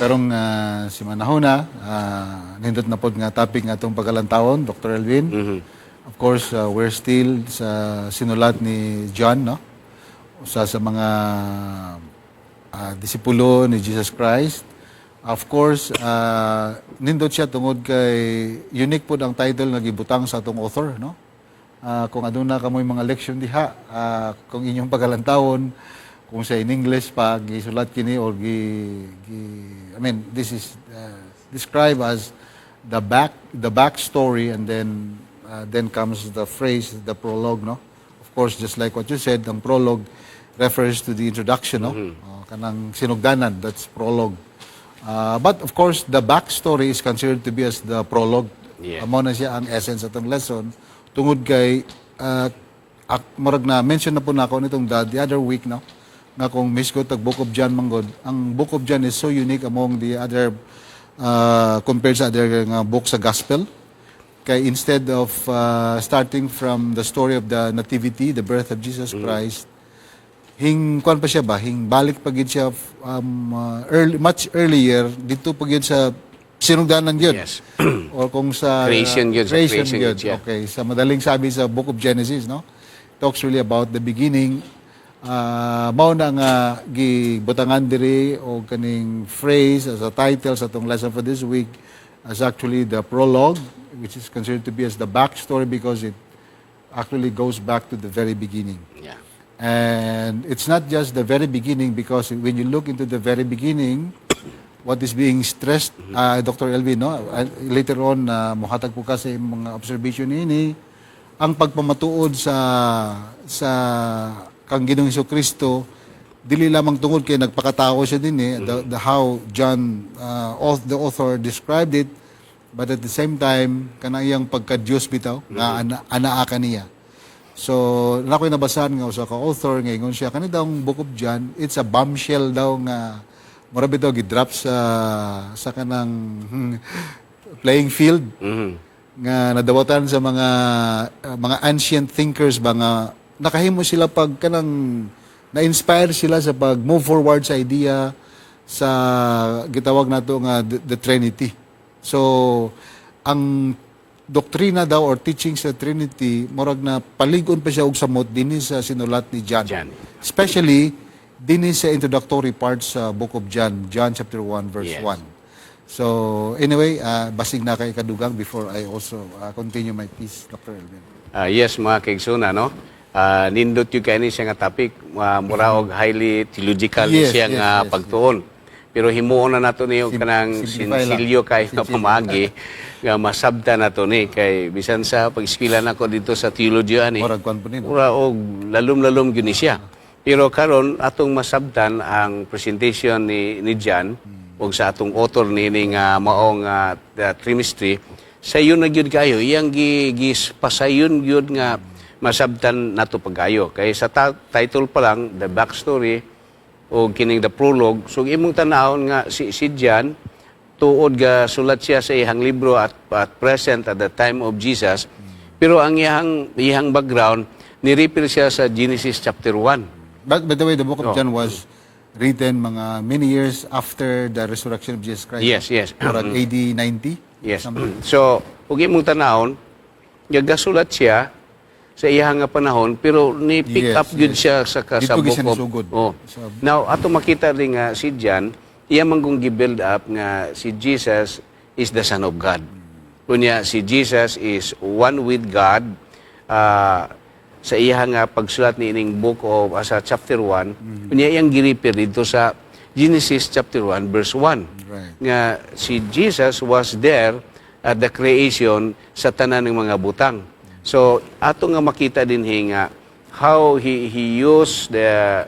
Karong simanahona, nindot na pod nga topic nga atong pagalantawon, Dr. Elvin. Of course, we're still sa sinulat ni John, no? Usa sa mga disipulo ni Jesus Christ. Of course, nindot siya tungod kay unique pod ang title nga gibutang sa atong author, no? Kung aduna kamoy mga leksyon diha, kung inyong pagalantawon, kung sa in English pa gisulat kini or gi I mean, this is described as the back story and then comes the phrase "the prologue," no? Of course, just like what you said, ang prologue refers to the introduction, no? Kanang sinugdanan, that's prologue. But of course, the backstory is considered to be as the prologue. Amo na siya ang essence atong lesson tungod kay murag na mention na po nako nitong the other week, no, nga kung misgot tag Book of John manggod, ang Book of John is so unique among the other, compared sa other nga book sa gospel, kay instead of starting from the story of the nativity, the birth of Jesus Christ, hing kwan pa siya ba, hing balik pa gid siya early, much earlier dito pa gid sa sinugdanan gyud. Or kung sa Creation yun, sa creation creation gyud. Yun siya. Okay, sa madaling sabi, sa Book of Genesis, no? Talks really about the beginning. Mao na nga gibutangan diri o kaning phrase as a title sa atong lesson for this week as actually the prologue, which is considered to be as the backstory because it actually goes back to the very beginning. And it's not just the very beginning, because when you look into the very beginning, what is being stressed, Dr. Elvin, no? Later on, muhatag po ka sa imong mga observation ini, ang pagpamatuod sa kang Ginoong Kristo, dili lamang tungod kay nagpakatao siya din eh, the how John, the author described it, but at the same time, kanang iyang pagka-Diyos bitaw, nga anaa kaniya. So, na ako'y nabasahan nga usa ka author nga ingon siya kani daw ang Book of John, it's a bombshell daw nga mura bitaw gi-drop sa kanang playing field nga nadawatan sa mga ancient thinkers ba nga nakahimo sila pag kanang na-inspire sila sa pag move forward sa idea sa gitawag nato nga the Trinity. So ang doktrina daw or teaching sa Trinity, murag na palig-on pa siya og samot dinhi sa sinulat ni John. John. Especially dinhi sa introductory part sa Book of John, John chapter 1 verse 1. So anyway, basig naa kay kadugang before I also continue my piece, Dr. Elvin. Yes, mga kaigsoon, no? Nindot gyud kay ni siya nga topic, mura og highly theological ni siya nga pagtuon. Pero himuon na nato niyo kanang simplify lang. Sinsilyo kay nga pamaagi nga masabta nato ni, kay bisan sa pag-eskwela nako dito sa theology ani. Murag kwan po ni, no? Mura og lalom-lalom gyud ni siya. Pero karon atong masabtan ang presentation ni John ug sa atong author niini nga maong the Trimistry, sayon na gyud kayo iyang gi gipasayon gyud nga masabtan nato pagayo, kay sa title pa lang, "The Backstory" o kining "The Prologue." So imong tanawon nga si John, tuod ga sulat siya sa iyang libro at present at the time of Jesus, pero ang iyang background, ni-refer siya sa Genesis chapter 1. But by the way, the Book of Oh. John was written mga many years after the resurrection of Jesus Christ. Yes. Murag AD 90. Yes. Something. So, ug imong tanawon, gagasulat siya sa iyang nga panahon, pero ni pick up gyud siya sa Dito sa gyud Book siya of nisugod. Oh. Now, ato makita rin nga si John, iya man kung gi-build up nga si Jesus is the Son of God. Kunya si Jesus is one with God. Sa iya nga pagsulat ni ining book of sa chapter 1, kunya iyang gi-refer dito sa Genesis chapter 1 verse 1 nga si Jesus was there at the creation sa tanan ng mga butang. So ato nga makita din nga how he used the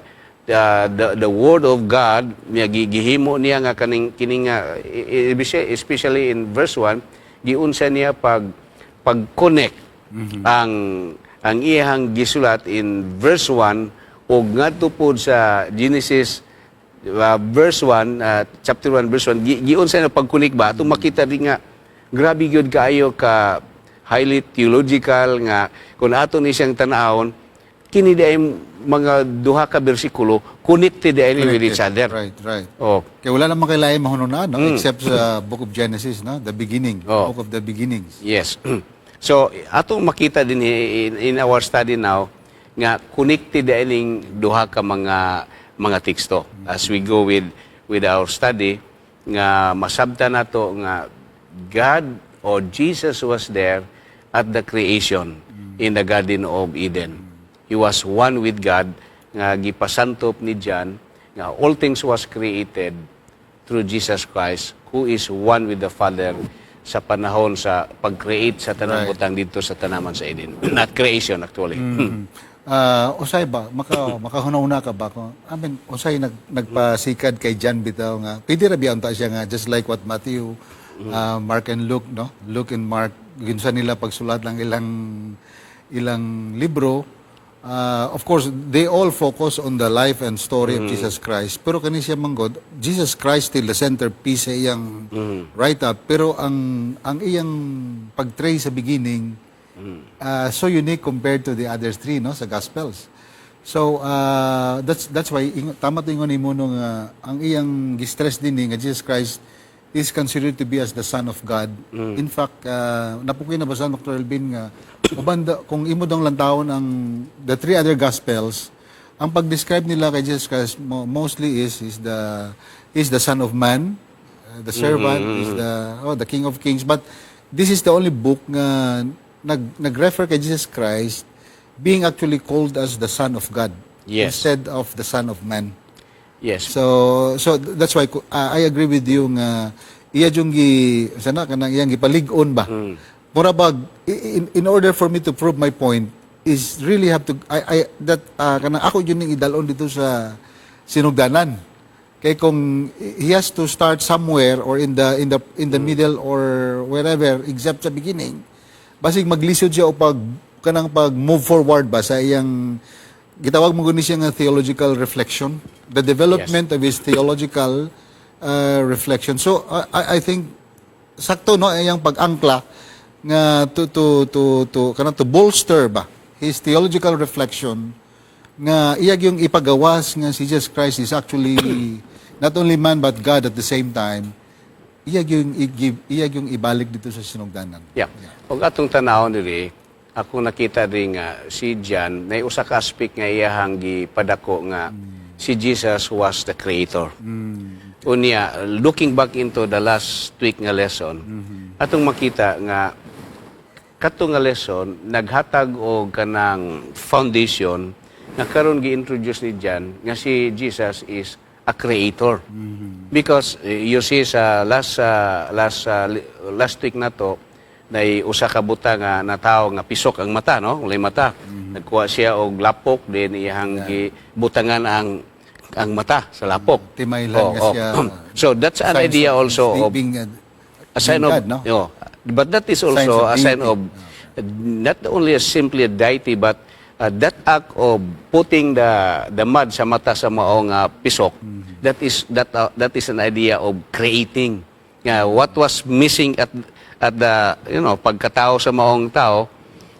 word of God niya, gihimo niya nga kaning kini nga especially in verse 1, giunsa niya pag pag-connect ang iyang gisulat in verse 1 ug ngadto pod sa Genesis verse 1, chapter 1 verse 1, giunsa na pag-connect ba. Atong makita din nga grabe gyud kaayo ka highly theological nga kung ato ni siyang tan-awon. Kini di ay mga duha ka bersikulo connected di ay with each other. Right. Oh. Kaya wala namang kailangan mahununaan, no? Except sa Book of Genesis, no? The beginning. Book of the beginnings. Yes. So, atong makita din in our study now nga connected ining duha ka mga teksto as we go with our study nga masabta nato nga God or Jesus was there at the creation in the Garden of Eden. He was one with God nga gipasantop ni John nga all things was created through Jesus Christ, who is one with the Father sa panahon sa pag-create sa tanang butang dito sa tanaman sa Eden. Not creation, actually. Usay ba makahuna-huna ka ba kung, I mean, usay nagpasikad kay John bitaw nga pwede ra biya unta siya nga just like what Matthew, Mark and Luke, no? Luke and Mark, ginsa nila pagsulat lang ilang libro. Of course, they all focus on the life and story of Jesus Christ, pero kani siya manggod, Jesus Christ still the centerpiece sa iyang write up, pero ang iyang pag-trace sa beginning, so unique compared to the other three, no, sa Gospels. So that's why tama to ingon nimo, no, nga ang iyang gi-stress din ni nga Jesus Christ is considered to be as the Son of God. In fact, napukoy na ba sa Dr. Elvin nga uban kung imo dong lantawon ang the three other Gospels, ang pag-describe nila kay Jesus Christ mostly is the Son of Man, the servant, is the oh, the King of Kings, but this is the only book nga nag-refer kay Jesus Christ being actually called as the Son of God instead of the Son of Man. So that's why I agree with you nga iya yung gi sana kanang iyang gipalig-on ba. Mura bag in order for me to prove my point is really have to I that kanang ako yun ning idalon dito sa sinugdanan. Kay kung he has to start somewhere or in the middle or wherever except sa beginning, basig maglisod siya o pag kanang pag move forward ba sa iyang gitawag mo guni siya nga theological reflection, the development of his theological reflection. So I think sakto, no, iyang pag-angkla nga to kanang to bolster ba his theological reflection nga iyag yung ipagawas nga si Jesus Christ is actually not only man but God at the same time, iyag yung i-give, iyag yung ibalik dito sa sinugdanan. Yeah. Ug atong tanawon diri, ako nakita rin nga si John nay usa ka aspect nga iyahang gipadako nga si Jesus was the creator. Unya, looking back into the last week nga lesson, atong makita nga kato nga lesson naghatag og kanang foundation nga karon gi-introduce ni John nga si Jesus is a creator. Because you see sa last week na to nay usa ka buta nga natawo nga pisok ang mata, no, walay mata. Nagkuha siya og lapok, then iyang gibutangan ang mata sa lapok. Timaylan nga siya. So that's an Signs idea of also of being, a sign being of God, no? Oh, but that is Signs also of a sign deity. Of not only a simply a deity, but that act of putting the mud sa mata sa maong pisok, that is an idea of creating nga what was missing at the pagkatao sa maong tao,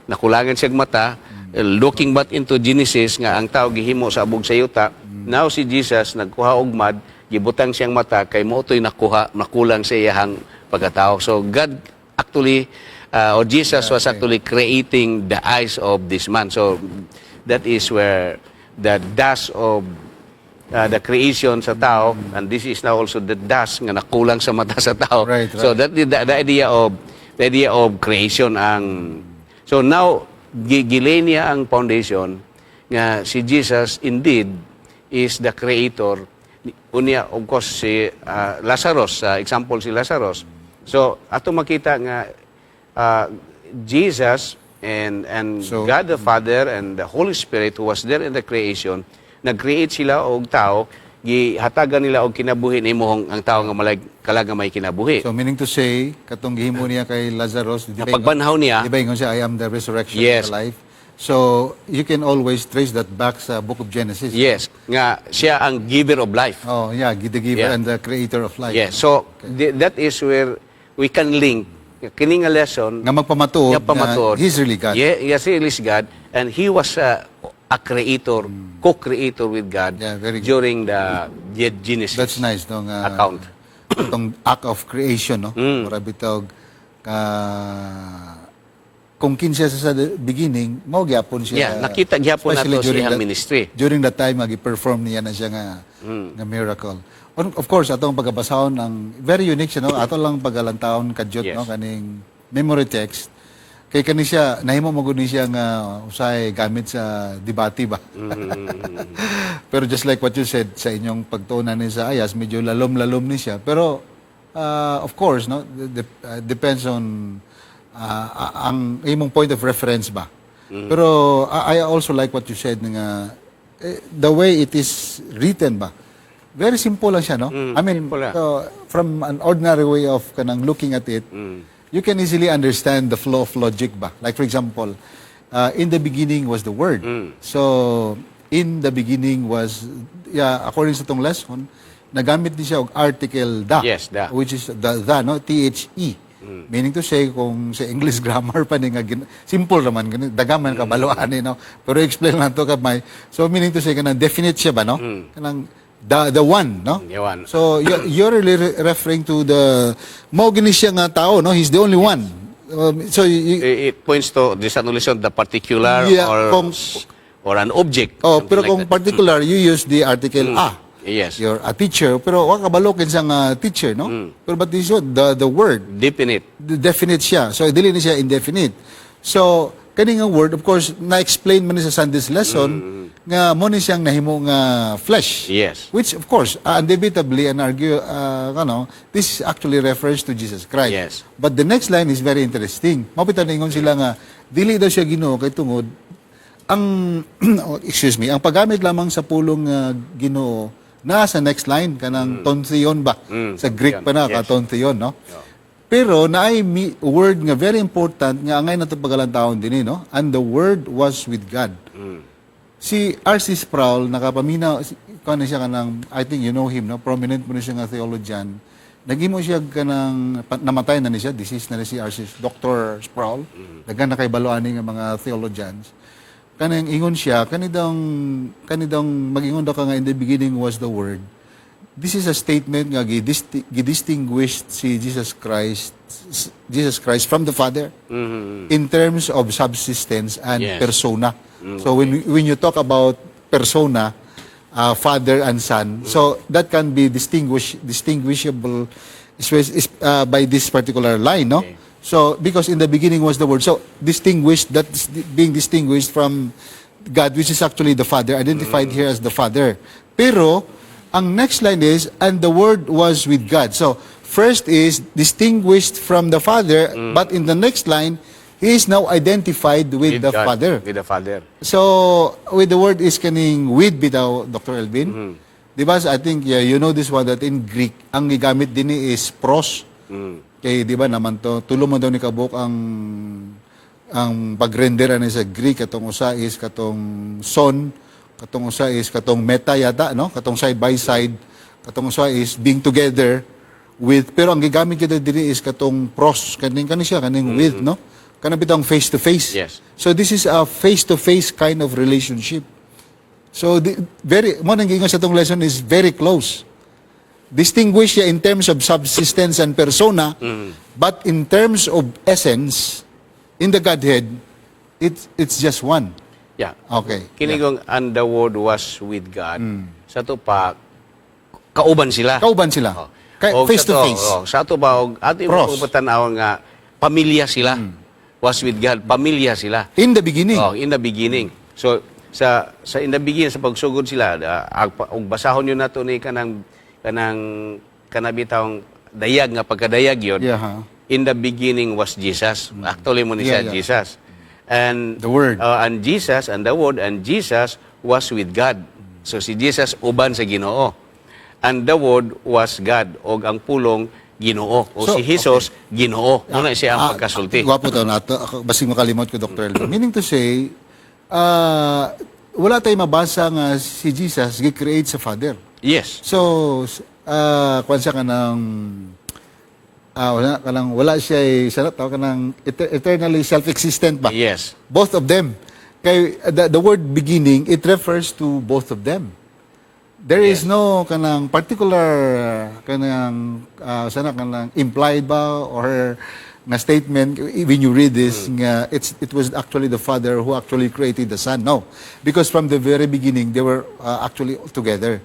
nakulangan siyang mata. Looking back into Genesis nga ang tao gihimo sa abog sa yuta, now si Jesus nagkuha og mud, gibutang siyang mata kay mo to'y nakuha nakulang sa iyahang pagkatao. So God actually or Jesus was actually creating the eyes of this man. So that is where the dust of the creation sa tao, and this is now also the dust nga nakulang sa mata sa tao. So that the idea of creation ang, so now gilay niya ang foundation nga si Jesus indeed is the creator. Unya, of course, si Lazarus, example si Lazarus. So ato makita nga Jesus and God the Father and the Holy Spirit, who was there in the creation, nag-create sila og tao, gihatagan nila og kinabuhi nimo ang tao nga malay kalag nga may kinabuhi. So meaning to say, katong gihimo niya kay Lazarus, di Nga ba pagbanhaw niya, di ba ingon siya, "I am the resurrection and the life"? So you can always trace that back sa Book of Genesis. Yes, nga siya ang giver of life. Oh, yeah, the giver and the creator of life. Yes. So that is where we can link kini nga lesson Nga magpamatuod nga pamatuod. na he's really God. Yeah, yes, he is God and he was a creator, co-creator with God Yeah, very good. During the Genesis That's nice, no, nga account. Itong act of creation, no? Mura bitaw ka kung kinsa siya sa the beginning, mao gyapon siya. Yeah, nakita gyapon especially nato sa during iyang ministry. During that time nga gi-perform niya na siya nga miracle. Of course, atong pagabasahon ang very unique siya, no? Ato lang pagalantawon kadyot, no, kaning memory text. Kay kani siya nahimo mo gud ni siya nga usahay gamit sa debate ba. Pero just like what you said sa inyong pagtuunan ni sa Ayas, medyo lalom-lalom ni siya. Pero of course, no, depends on ang imong point of reference ba. Pero I also like what you said nga eh, the way it is written ba. Very simple lang siya, no? I mean, Simple lang. So, from an ordinary way of kanang looking at it, you can easily understand the flow of logic ba. Like, for example, in the beginning was the Word. So, in the beginning was, yeah, according sa tong lesson, nagamit din siya og article "the." Yes, "the." Which is the, no? THE. Meaning to say, kung sa English grammar pa ni nga, simple naman, ganun, dagaman ka baluan eh, no? Pero explain lang to kamay. So, meaning to say, kanang definite siya ba, no? Kanang the one, no? The one. So, you're really referring to the, mao gini siya nga tao, no? He's the only one. So, you, It points to this lesson, the particular or or an object. Oh, something pero like kung that. Particular, you use the article "a." You're a teacher, pero wa kabalo kinsa nga teacher, no? Pero but this one, the word, Definite. The definite siya. So dili ni siya indefinite. So kani nga word, of course, na-explain man ni sa Sunday's lesson nga mo ni siyang nahimo nga flesh. Which, of course, undebatably and argue ano, this actually refers to Jesus Christ. But the next line is very interesting. Mao bitaw ingon sila nga dili daw siya Ginoo kay tungod ang, oh, excuse me, ang paggamit lamang sa pulong Ginoo na sa next line, kanang ton theon ba? Sa Greek pa na ka ton theon, no? Pero naay word nga very important nga angay nato pagalantawon dinhi, no? And the Word was with God. Si R.C. Sproul nakapaminaw kuan siya kanang, I think you know him, no? Prominent mo ni siya nga theologian. Naghimo siya kanang namatay na ni siya, deceased na ni si R.C. Dr. Sproul. Daghan na kay balo ani nga mga theologians. Kanang ingon siya kani dong magingon daw ka nga "In the beginning was the Word." This is a statement nga gidistinguished si Jesus Christ from the Father in terms of subsistence and persona. So when you talk about persona, Father and Son, so that can be distinguishable is by this particular line, no? Okay. So because "In the beginning was the Word," so distinguished, that's being distinguished from God, which is actually the Father, identified here as the Father. Pero ang next line is, "And the Word was with God." So first is distinguished from the Father, but in the next line, he is now identified with the God, Father. With the Father. So, with the word is kaning "with" bitaw, Dr. Elvin. Di ba, I think, yeah, you know this one, that in Greek, ang gigamit din ni is "pros." Kay, di ba naman to, tulo mo daw ni kabuk ang pag-render ani sa Greek, katong usa is katong son, katong usa is katong meta yata, no? Katong side by side, katong usa is being together with, pero ang gigamit kita diri is katong "pros," kaning kani siya, kaning "with," no? Kanang bitong face to face. So this is a face-to-face kind of relationship. So the, very mo nang giingon sa tong lesson is very close. Distinguish siya in terms of subsistence and persona, but in terms of essence in the Godhead, it's just one. Kini kong "And the Word was with God." Sa to pa kauban sila. Kauban sila. Oh. Kay, Og face sa to to, face. Oh, sa ato ba og ato Pros. imong tan-aw nga pamilya sila. "Was with God," pamilya sila. In the beginning. Oh, in the beginning. So sa in the beginning, sa pagsugod sila, og basahon yun nato ni kanang kanabitawng dayag nga pagkadayag yun. Yeah, ha. In the beginning was Jesus. Actually mo ni siya Jesus. And The Word. And Jesus and the Word and Jesus was with God. So si Jesus uban sa Ginoo. And the Word was God, og ang pulong Ginoo. O So, si Jesus Ginoo. Muna siya ang Ah, pagkasulti. Gwapo to na. Ako, basig makalimot ko, Dr. Elvin. Meaning to say, wala tayong mabasa nga si Jesus gi-create sa Father. So, kuan siya kanang wala kanang wala siya eh, sa tawag kanang eternally self-existent ba? Yes. Both of them. Kay the word "beginning," it refers to both of them. There is no kanang particular kanang sana kanang implied ba or nga statement when you read this nga it was actually the Father who actually created the Son. No. Because from the very beginning they were actually together.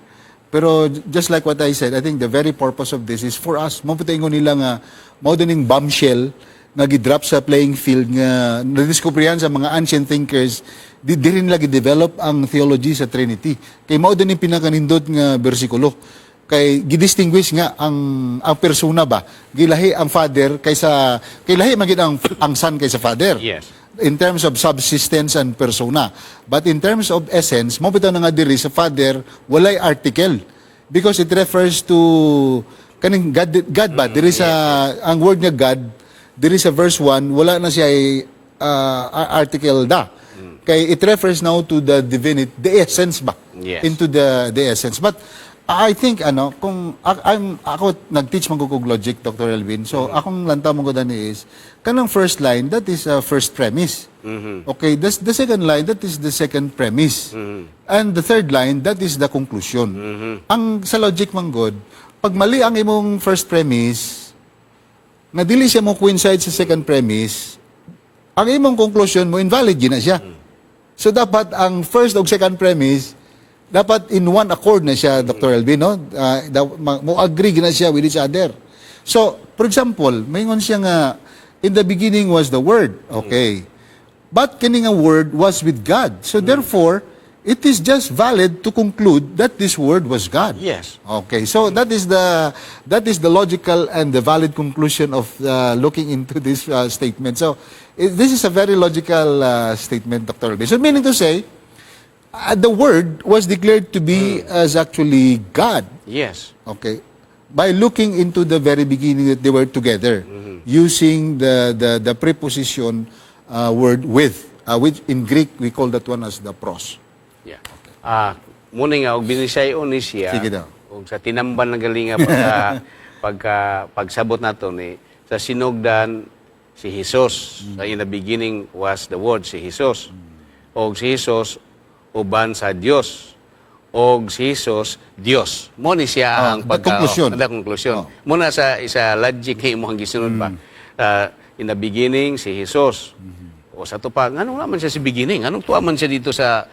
Pero just like what I said, I think the very purpose of this is for us. Mao ingon nila nga mao dining bombshell nga gidrop sa playing field nga nadiskubrihan sa mga ancient thinkers, di rin nila gi-develop ang theology sa Trinity. Kay mao din yung pinakanindot nga bersikulo. Kay gidistinguish nga ang persona ba? Gilahi ang Father kaysa kay lahi man gid ang Son kaysa Father in terms of subsistence and persona. But in terms of essence, mao bitaw na nga diri sa Father walay article because it refers to kaning God, God ba diri sa ang word nga God diri sa verse 1, wala na siya article da. Kay it refers now to the divinity, the essence ba? Into the essence. But I think ano, kung I'm ako nag-teach man ko og logic, Dr. Elvin. So akong lantaw man ko dani is kanang first line, that is a first premise. Okay, the second line, that is the second premise. And the third line, that is the conclusion. Ang sa logic man god, pag mali ang imong first premise, nga dili siya mo coincide sa second premise, ang imong conclusion mo invalid gina siya. So dapat ang first ug second premise dapat in one accord na siya, Dr. Elvin, no? Mo agree gina siya with each other. So, for example, maingon siya nga "In the beginning was the Word." Okay. But kini nga Word was with God. So therefore, it is just valid to conclude that this Word was God. Okay, so that is the logical and the valid conclusion of looking into this statement. So this is a very logical statement, Dr. Elvin. So meaning to say, the Word was declared to be as actually God. Okay, by looking into the very beginning that they were together, using the preposition word "with," which in Greek we call that one as the pros. Yeah. Muna nga og binisayon ni siya. Sige daw. Og sa tinamban ng galinga pagka pagsabot nato ni sa sinugdan si Jesus. Sa "In the beginning was the Word," si Jesus. Og si Jesus uban sa Dios. Og si Jesus Dios. Mo ni siya ang the conclusion. Oh, the conclusion. Oh. Muna sa isa logic kay imong gisunod pa. In the beginning si Jesus. O sa to pa, nganong naman siya si beginning? Anong tuwa man siya dito sa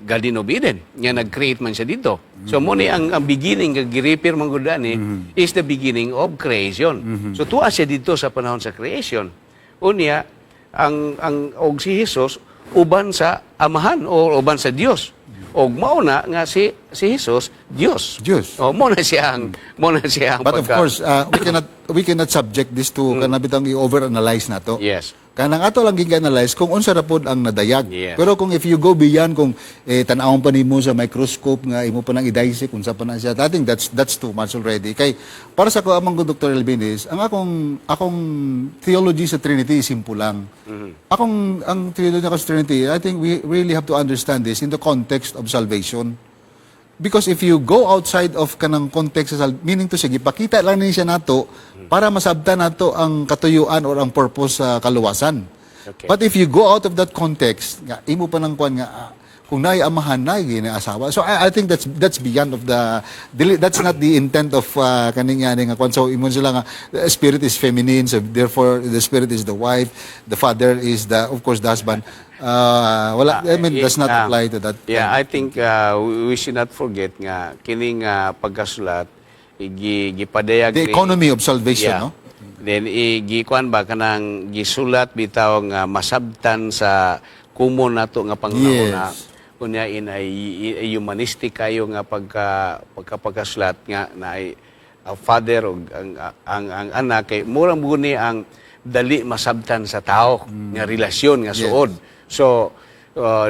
Garden of Eden nga nag-create man siya dito? So mo ni ang beginning nga gi-refer man gud ani is the beginning of creation. So tuwa siya dito sa panahon sa creation. Unya ang og si Jesus uban sa Amahan o uban sa Dios. Og mao na nga si Jesus Dios. Dios. O mo na siya ang But of course, we cannot subject this to kanang bitang i-overanalyze nato. Kanang ato lang gi-analyze kung unsa ra pod ang nadayag. Pero kung if you go beyond, kung tan-awon pa nimo sa microscope nga imo pa nang i-dissect kung sa pa na siya, I think that's too much already. Kay para sa ko amang ko, Dr. Elvin, is ang akong theology sa Trinity is simple lang. Akong ang theology ko sa Trinity, I think we really have to understand this in the context of salvation. Because if you go outside of kanang context sa meaning to say, ipakita lang ni siya nato para masabtan nato ang katuyuan or ang purpose sa kaluwasan. But if you go out of that context, nga imo pa nang kuan nga kung naay amahan, naay gini asawa. So I think that's beyond of the dili, that's not the intent of kaning nga nga kuan. So imon sila nga the Spirit is feminine, so therefore the Spirit is the wife, the Father is the of course the husband. Wala, I mean, does not apply to that. Yeah, I think we should not forget nga kining pagkasulat gipadayag The economy of salvation, no? Then gikuan ba kanang gisulat bitaw nga masabtan sa common nato nga panghuna. Unya in a humanistic kayo nga pagka pagkasulat nga na ay father og ang anak kay murang ni ang dali masabtan sa tao nga relasyon nga suod. So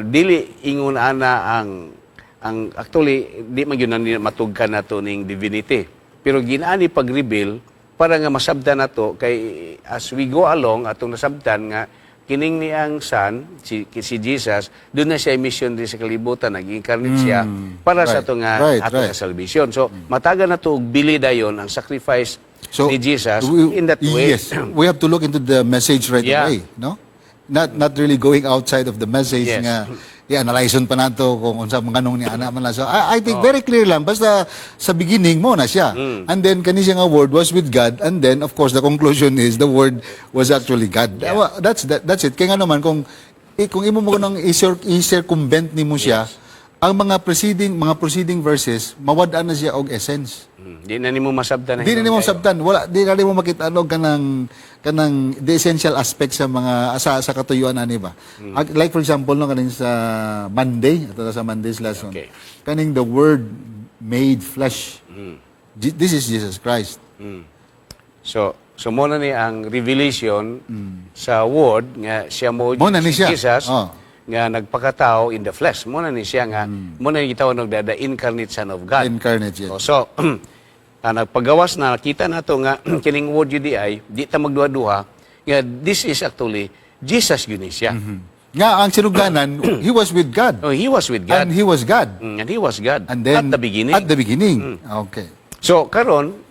dili ingon ana ang actually di man gyud na matugkan nato ning divinity. Pero ginaani pag-reveal para nga masabtan nato kay as we go along atong nasabtan nga kining ni ang Son si Jesus doon na siya mission din sa kalibutan, nag-incarnate siya para sa ato nga ato nga salvation. So mataga na to og bili dayon ang sacrifice So ni Jesus in that way. Yes, we have to look into the message right away, no? Not really going outside of the message nga i-analyze pa nato kung unsa mga nganong ni ana man lang. So I think very clear lang, basta sa beginning mao na siya. And then kani siya nga Word was with God, and then of course the conclusion is the Word was actually God. Well, that's it. Kaya nga naman kung imo mo nang i-circumvent nimo siya, ang mga preceding verses, mawad-an na siya og essence. Di na nimo masabtan na. Di na nimo hinuon kayo. Masabtan, wala, di na nimo makita ano kanang the essential aspect sa katuyuan ani ba. Like for example, no, kaning sa Monday, ato sa Monday's lesson. Kaning the Word made flesh. This is Jesus Christ. So mao na ni ang revelation sa Word nga siya mo Mao na ni si siya. Jesus nga nagpakatao in the flesh. Mao na ni siya nga mao na ni gitawag og the incarnate Son of God. Incarnate, yes. Oh, so nagpagawas na nakita nato nga kining Word UDI, di ta magduha-duha nga this is actually Jesus gyud ni siya. Nga ang sinugdanan, he was with God. Oh, he was with God. And he was God. And he was God And then at the beginning. At the beginning. Okay. So karon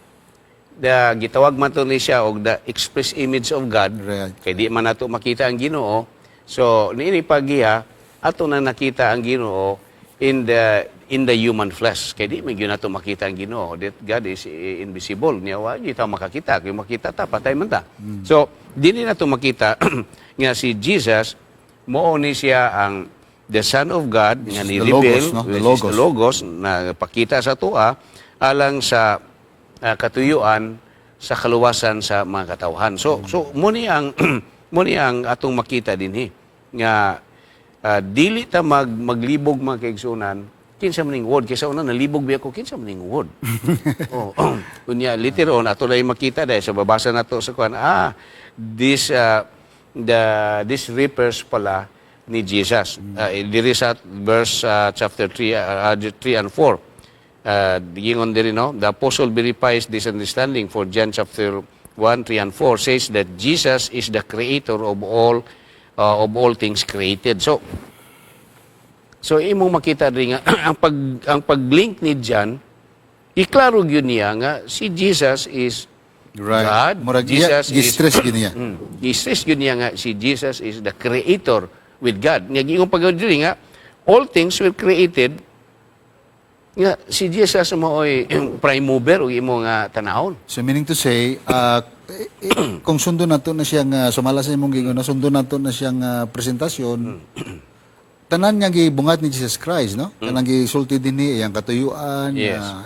the gitawag man to ni siya og the express image of God. Kay di man nato makita ang Ginoo. So niini pagiya ato na nakita ang Ginoo in the human flesh. Kay di man gyud nato makita ang Ginoo. That God is invisible. Niya wa gyud ta makakita. Kay makita ta, patay man ta. So dili nato makita nga si Jesus mao ni siya ang the Son of God nga Is the ni-reveal, Logos, no? The which is Logos. the Logos na pakita sa atoa alang sa katuyuan sa kaluwasan sa mga katawhan. So mo ni ang atong makita dinhi nga dili ta maglibog, mga kaigsunan, kinsa man ning Word. Kaysa una nalibog biya ko kinsa man ning Word. Oh, unya later on ato lang makita dahil sa babasa nato sa kuan, this the this refers pala ni Jesus. Diri sa verse chapter 3 3 and 4. Giingon diri, no, the apostle verifies this understanding, for John chapter 1, 3 and 4 says that Jesus is the creator of all things created. So imong makita diri nga ang pag-link ni John, iklaro gyud niya nga si Jesus is God. Murag Jesus iya, gi-stress gyud niya. I-stress gyud niya nga si Jesus is the creator with God. Nga giingon pag diri nga all things were created, nga si Jesus mao'y prime mover og imo nga tanawon. So meaning to say, kung sundon nato na siyang, sumala sa imong giingon, sundon nato na siyang presentasyon, tanan nga gibungat ni Jesus Christ, no? Kanang gisulti dinhi iyang katuyuan,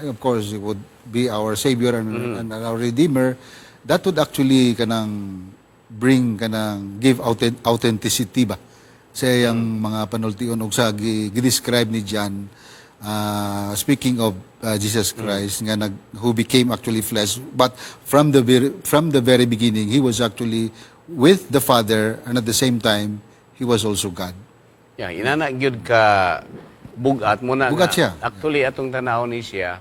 of course, he would be our Savior and our Redeemer. That would actually kanang bring, kanang give authenticity ba sa iyang mga panultion og sa gi-describe ni John, speaking of Jesus Christ nga who became actually flesh, but from the very beginning he was actually with the Father, and at the same time he was also God. Yeah, inana gyud ka bugat mo na Bugat nga. siya. Actually, atong tanaw ni siya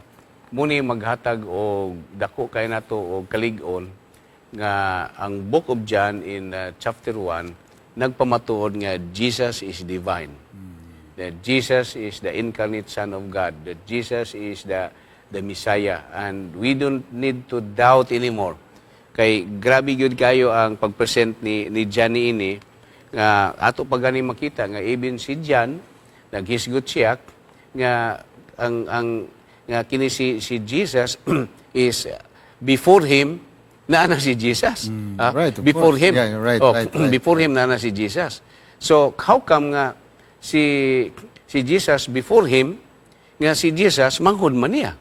muni maghatag og dako kay nato og kalig-on nga ang Book of John in chapter 1 nagpamatuod nga Jesus is divine. That Jesus is the incarnate Son of God. That Jesus is the Messiah, and we don't need to doubt anymore. Kay grabe gyud kayo ang pag-present ni John ini nga ato pa gani makita nga even si John naghisgot siya nga ang nga kini si Jesus is before him naa na si Jesus. Ah, Right, of before course. him. Yeah, right, Oh, before him naa na si Jesus. So how come nga si Jesus before him, nga si Jesus manghod man niya?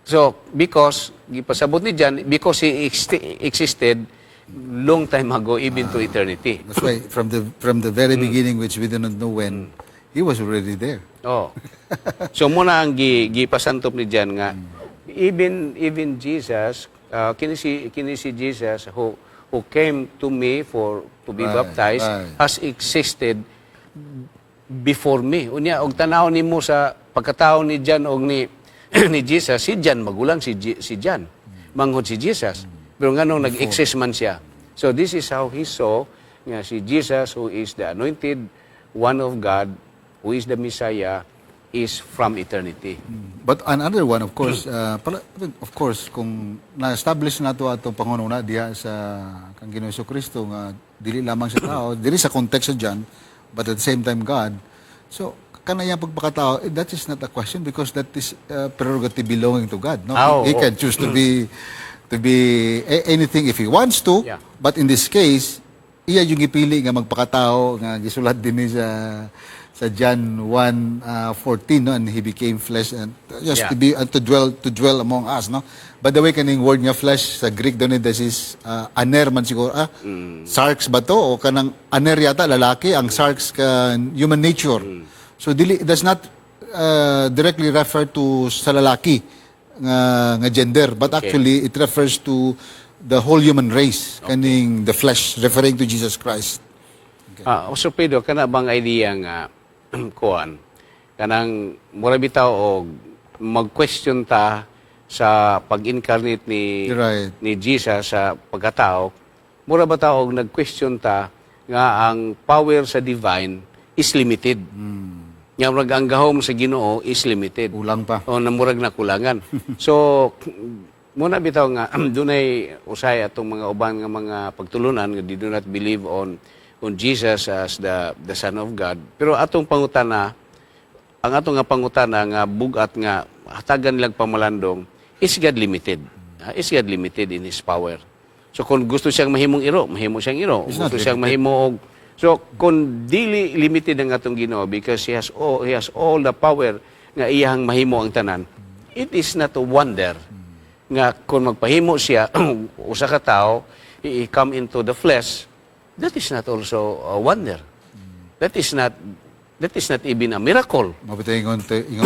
So, because, gipasabot ni John, because he existed long time ago, even to eternity. That's why from the very beginning, which we do not know when, he was already there. Oh. So mao na ang gipasantop ni John nga even Jesus, kini si Jesus who came to me for to be baptized has existed before me. Unya og tanaw nimo sa pagkatao ni John og ni Jesus, si John magulang si John. Manghod si Jesus. Pero nganong nag-exist man siya? So this is how he saw nga si Jesus, who is the anointed one of God, who is the Messiah, is from eternity. But another one, of course, pala, of course, kung na-establish nato atong panghunahuna diha sa kang Ginoong Kristo nga dili lamang sa tao, dili sa context sa John, but at the same time God. So, kanang pagpakatao, eh, that is not a question because that is prerogative belonging to God. No? Ah, He oo. can choose to be anything if he wants to. But in this case, iya yung gipili nga magpakatao nga gisulat din ni sa John 1:14, no, and he became flesh and just to be and to dwell among us, no. By the way, kaning word nga flesh sa Greek doon, this is aner man siguro, ah, sarx ba to o kanang aner yata lalaki, ang sarx ka human nature. So dili, does not directly refer to sa lalaki nga gender, but actually it refers to the whole human race, kaning the flesh referring to Jesus Christ. Ah, so Pedro, kana bang idea nga kuan kanang mura bitaw og mag-question ta sa pag-incarnate ni ni Jesus sa pagkatao, mura ba ta og nag-question ta nga ang power sa divine is limited? Nga murag ang gahom sa Ginoo is limited. Kulang pa. O namurag na kulangan. So muna bitaw nga dunay usay atong mga uban nga mga pagtulunan nga they do not believe on Jesus as the Son of God. Pero atong pangutana, ang atong nga pangutana nga bugat nga hatagan nilang pamalandong, is God limited? Ah, is God limited in His power? So kung gusto siyang mahimong iro, mahimo siyang iro. It's not Gusto siyang mahimo og. So kung dili limited ang atong Ginoo because he has all the power nga iyang mahimo ang tanan, it is not a wonder nga kung magpahimo siya usa ka tawo, he come into the flesh, that is not also a wonder. That is not even a miracle. Mao bitaw ingon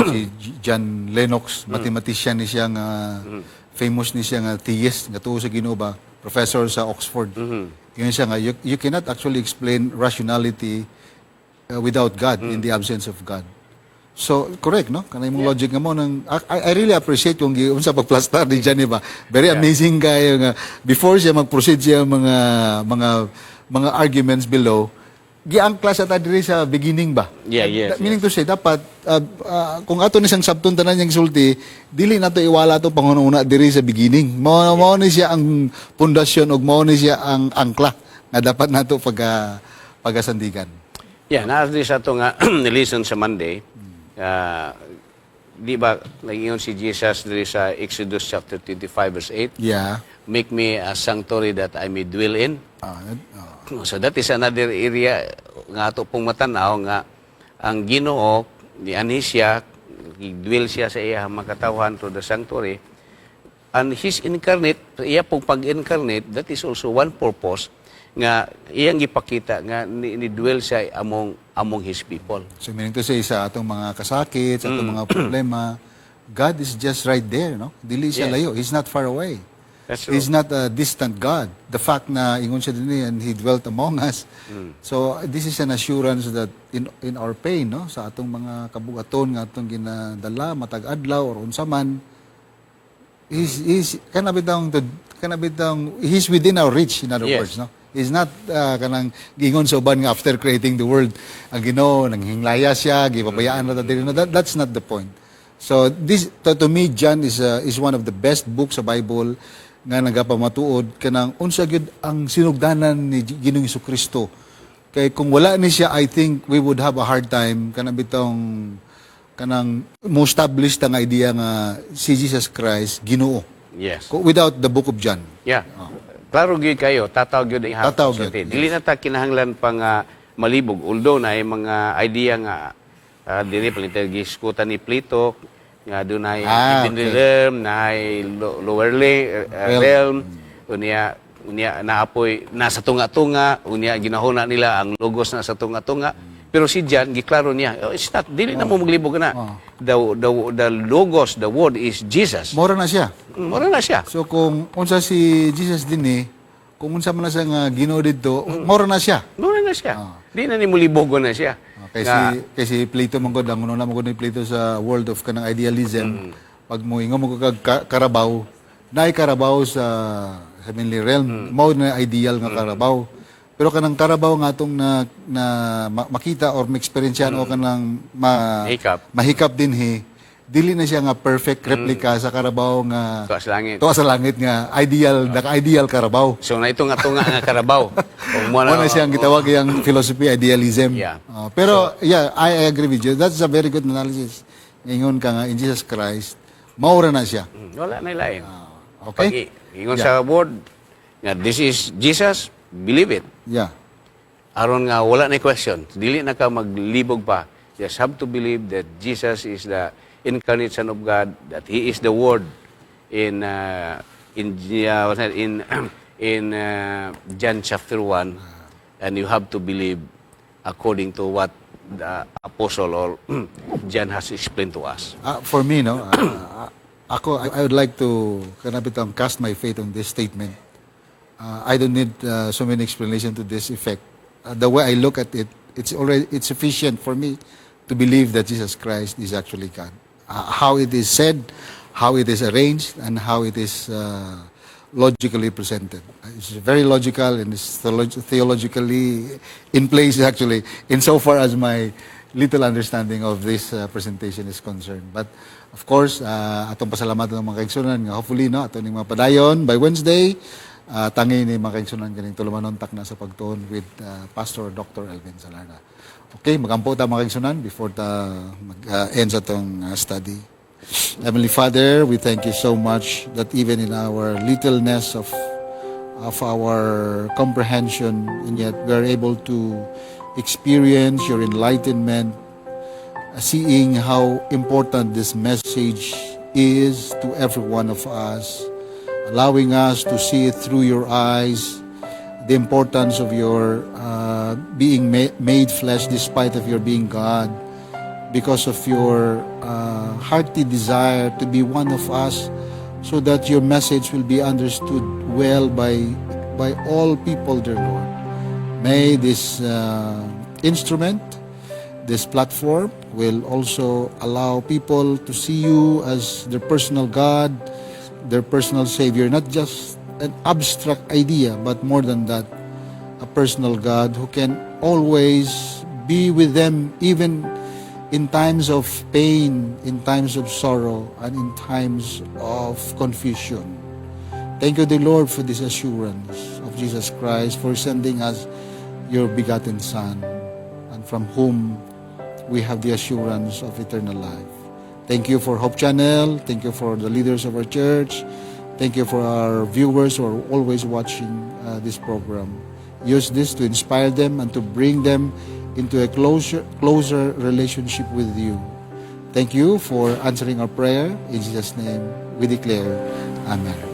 si John Lennox, mathematician ni siya nga famous ni siya nga theist nga tuo sa Ginoo ba, professor sa Oxford. Ingon siya nga you cannot actually explain rationality without God, in the absence of God. So correct, no? Kanay mong logic nga mo nang I really appreciate yung unsa pagplastar ni Johnny ba. Very amazing kayo nga before siya mag-proceed siya mga arguments below, giangkla sa ta diri sa beginning ba? Yeah. Meaning to say, dapat, kung ato ni siyang sabton tanan niyang sulti, dili nato iwala to panghuna diri sa beginning. Mao ni siya ang pundasyon ug mao ni siya ang angkla nga dapat nato pagasandigan. Yeah, naa di sa ato nga lesson sa Monday. Di ba nag-ingon si Jesus diri sa Exodus chapter 25 verse 8, "Make me a sanctuary that I may dwell in." So that is another area nga ato pong matanaw nga ang Ginoo ni siya, dwell siya sa iyang makatawhan through the sanctuary, and his incarnate, iya pong pag-incarnate, that is also one purpose nga iyang gipakita nga ni dwell siya among his people. So meaning to say, sa atong mga kasakit, sa atong mga problema, God is just right there, no? Dili siya layo. He's not far away. That's true. He's not a distant God. The fact na ingon siya din and he dwelt among us. So this is an assurance that in our pain, no, sa atong mga kabugaton nga atong ginadala matag adlaw or unsa man, he's kana bitawng he's within our reach, in other words, no. He's not kanang giingon sa uban nga after creating the world ang Ginoo nanghinglaya siya, gipabayaan na ta diri, no. That's not the point. So this to me, John is one of the best books sa Bible nga nagapamatuod kanang unsa gyud ang sinugdanan ni Ginoong Kristo, kay kung wala ni siya, I think we would have a hard time kanang bitong kanang mo establish ang idea nga si Jesus Christ Ginoo without the book of John. Yeah. Klaro gyud kayo, tataw gyud ang Tataw sa gyud, ti. Dili na ta kinahanglan pa nga malibog, although na mga idea nga diri palinter giskutan ni Plato nga dunay heavenly realm, naay lower Realm. Realm, unya naapoy nasa tunga-tunga, unya ginahuna nila ang logos na sa tunga-tunga. Pero si John giklaro niya, oh, it's not, dili na mo maglibog na. The logos, the word is Jesus. Mora na siya. Mura na siya. So kung unsa si Jesus din eh, kung unsa man na siya nga Ginoo didto, mora na siya. Mura na siya. Di na ni mulibogo na siya. Kay si Plato man gud, ang una man gud ni Plato sa world of kanang idealism, pag mo ingon mo kag karabaw, naay karabaw sa heavenly realm, mao na ideal nga karabaw. Pero kanang karabaw nga atong na makita or ma-experience o kanang ma Mahikap. Mahikap dinhi, dili na siya nga perfect replica sa karabaw nga Tuwa sa langit. Tuwa sa langit nga ideal, naka-ideal karabaw. So na ito nga tunga nga karabaw. Ug mo Mao na siyang gitawag yung philosophy, idealism. Pero yeah, I agree with you. That's a very good analysis. Ingon ka nga in Jesus Christ, maura na siya. Wala na lain. Okay? Pag ingon sa word nga this is Jesus, believe it. Aron nga wala na question. Dili na ka maglibog pa. Just have to believe that Jesus is the incarnate Son of God, that He is the Word in what's that? In John chapter 1, and you have to believe according to what the apostle or John has explained to us. For me, no, ako, I would like to kana bitong cast my faith on this statement. I don't need so many explanation to this effect. The way I look at it, it's sufficient for me to believe that Jesus Christ is actually God. How it is said, how it is arranged, and how it is logically presented. It's very logical and it's theologically in place, actually, insofar as my little understanding of this presentation is concerned. But of course, atong pasalamatan ng mga kaigsunan nga hopefully, no, ato ning mga padayon by Wednesday, tangi ni mga kaigsunan kaning tulumanon Takna sa Pagtuon with Pastor Dr. Elvin Salarda. Okay, magampo ta, mga kaigsunan, before ta mag-end sa atong study. Heavenly Father, we thank you so much that even in our littleness of our comprehension, and yet we are able to experience your enlightenment, seeing how important this message is to every one of us, allowing us to see it through your eyes, the importance of your being made flesh despite of your being God, because of your hearty desire to be one of us, so that your message will be understood well by all people, dear Lord. May this instrument, this platform, will also allow people to see you as their personal God, their personal Savior, not just an abstract idea, but more than that, a personal God who can always be with them even in times of pain, in times of sorrow, and in times of confusion. Thank you, dear Lord, for this assurance of Jesus Christ, for sending us your begotten Son, and from whom we have the assurance of eternal life. Thank you for Hope Channel. Thank you for the leaders of our church. Thank you for our viewers who are always watching this program. Use this to inspire them and to bring them into a closer relationship with you. Thank you for answering our prayer. In Jesus' name, we declare, Amen.